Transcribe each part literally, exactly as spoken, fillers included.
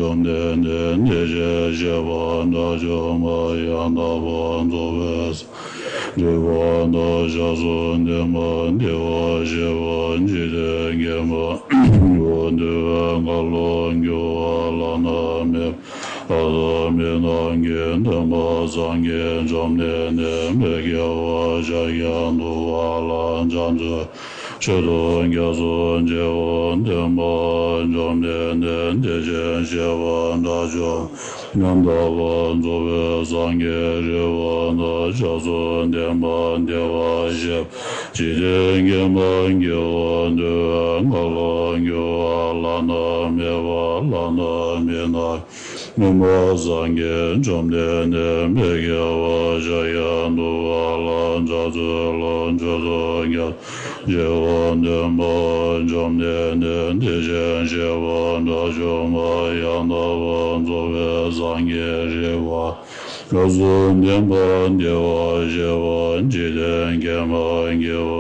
བཅོམ་ལྡན་འདས་དེ་བཞིན་གཤེགས་པ་དགྲ་བཅོམ་པ་ཡང་དག་པར་རྫོགས་པའི་སངས་རྒྱས་རིག་པ་དང་ཞབས་སུ་ལྡན་པ་བདེ་བར་གཤེགས་པ་འཇིག་རྟེན་མཁྱེན་པ་སྐྱེ་བ་འདུལ་བའི་ཁ་ལོ་སྒྱུར་བ་བླ་ན་མེད་པ་ལྷ་དང་མི་རྣམས་ཀྱི་སྟོན་པ་སངས་རྒྱས་བཅོམ་ལྡན་འདས་མི་སྐྱེ་བ་ཤཱཀྱ་ཐུབ་པ་ལ་ཕྱག་འཚལ། མཆོད་དོ། སྐྱབས་སུ་མཆིའོ། སྟོན་པ་བཅོམ་ལྡན་འདས་དེ་བཞིན་གཤེགས་པ་དགྲ་བཅོམ་ཡང་དག་པར་རྫོགས་པའི་སངས་རྒྱས་རིག་པ་དང་ཞབས་སུ་ལྡན་པ་བདེ་བར་གཤེགས་པ་འཇིག་རྟེན་མཁྱེན་པ་སྐྱེ་བ་འདུལ་བའི་ཁ་ལོ་སྒྱུར་བ་བླ་ན་མེད་པ་ལྷ་དང་མི་རྣམས་སྟོན་པ་སངས་རྒྱས་བཅོམ་ལྡན་འདས་མི་སྐྱེ་བ་ཤཱཀྱ་ཐུབ་པ་ལ་ཕྱག་འཚལ་ལོ། མཆོད་དོ། སྐྱབས་སུ་མཆིའོ། སྟོན་པ་བཅོམ་ལྡན་འདས་དེ་བཞིན་གཤེགས་པ་དགྲ་བཅོམ་པ་ཡང་དག་པར་རྫོགས་པའི་སངས་རྒྱས་རིག་པ་ཞབས་སུ་ལྡན་པ་བདེ་བར་གཤེགས་པ་འཇིག་རྟེན་མཁྱེན་པ་སྐྱེ་བ་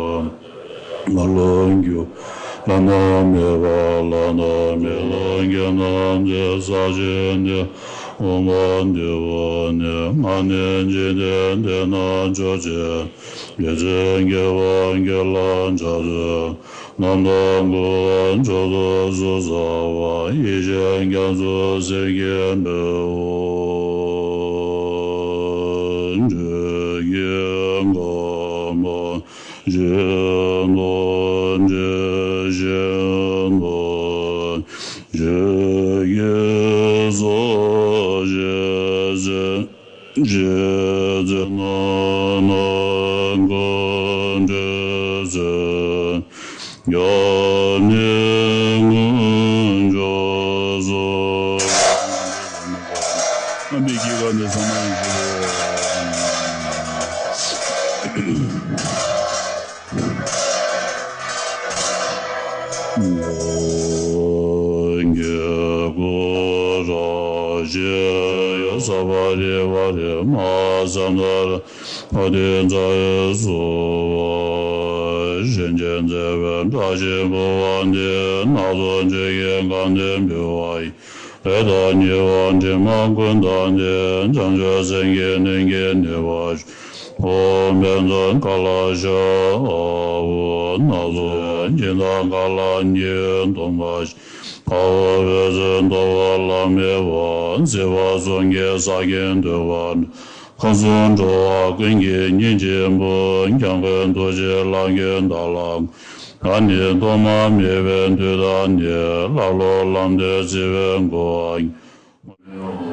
ཁ་ལོ་སྒྱུར་བ་བླ་ན་མེད་པ་ལྷ་དང་མི་རྣམས་ཀྱི་རྣམ་ཐར་ས་གཞི་འདིར་འོང་བ་འདུལ་བ་ནི། ང་ནི་འཇིག་རྟེན་འདི་ན་མཆོག་ཅེས། རྒྱལ་སྲས་མཁས་པ་ཁྱེད་ལ་ཕྱག་འཚལ། རྣམ་དག་མགོན་པོ་མཆོག་ཏུ་གཟུགས་བཟང་བ། ཡེ་ཤེས་རྒྱ་མཚོའི་གསེར་གྱི་མེ་འོད། འགྲོ་ཀུན་གོ་འཕང་བཞི་སྟོང་ཇི་བཞིན་ནོར། ཆོས་ཀྱི་ཕྱོགས་བཞི་ཟེར། རྗེ་བཙུན་ནང་ན་ཀུན་གྲོལ་ཚུལ། ཡང་ནི་དཀོན་མཆོག་གསུམ། རྣམ་པའི་སྐྱེ་རྒ་ནས་ཚང་མ་ཡིན་གྱི། རྒྱལ་པོ་རང་བཞིན་ཡོད། ས་པ་རི་བ་རི་མ་ས་ན་ར་ཨ་ཏི་ཛ་ཡི་སུ་བ། གཞན་གྱི་མཛད་པའི་བཀྲ་ཤིས་འབུལ་བ་འདི། སྣ་ཚོགས་ཆོས་ཀྱི་ཁམས་འདིར་འབུལ་བ་ཡིན། ལས་དང་ཉེས་པ་དྲི་མ་ཀུན་དག་སྟེ། བྱང་ཆུབ་སེམས་ཀྱི་གནས་ཀྱི་ནུས་པ་ཤོག། ཨོཾ་བཛྲ་ཀཱ་ལ་ཤ་ཨ་ཧོ། སྣ་ཚོགས་སྦྱིན་བདག་ཀཱ་ལ་ཉིད་སྟོན་པ་ཤོག། ཨ་ཧོ། འོད་ཟེར་འདུ་བ་ལྷམ་མེ་བ། སྲིད་པ་གསུམ་གྱི་ས་ཁྱིམ་འདུལ་བ། ཁམས་གསུམ་འགྲོ་བ་ཀུན་གྱི་སྙིང་རྗེ་པོ། སྐྱབས་མགོན་ཐུགས་རྗེ་ལྷ་མགོན་དྭགས་ལྷ། ཨ་ནི་ཐོག་མ་མེད་པའི་དུས་དང་ནི། ལྷ་ཀླུ་ལྷ་འདྲེ་སྲིད་པའི་འཁོར་བ།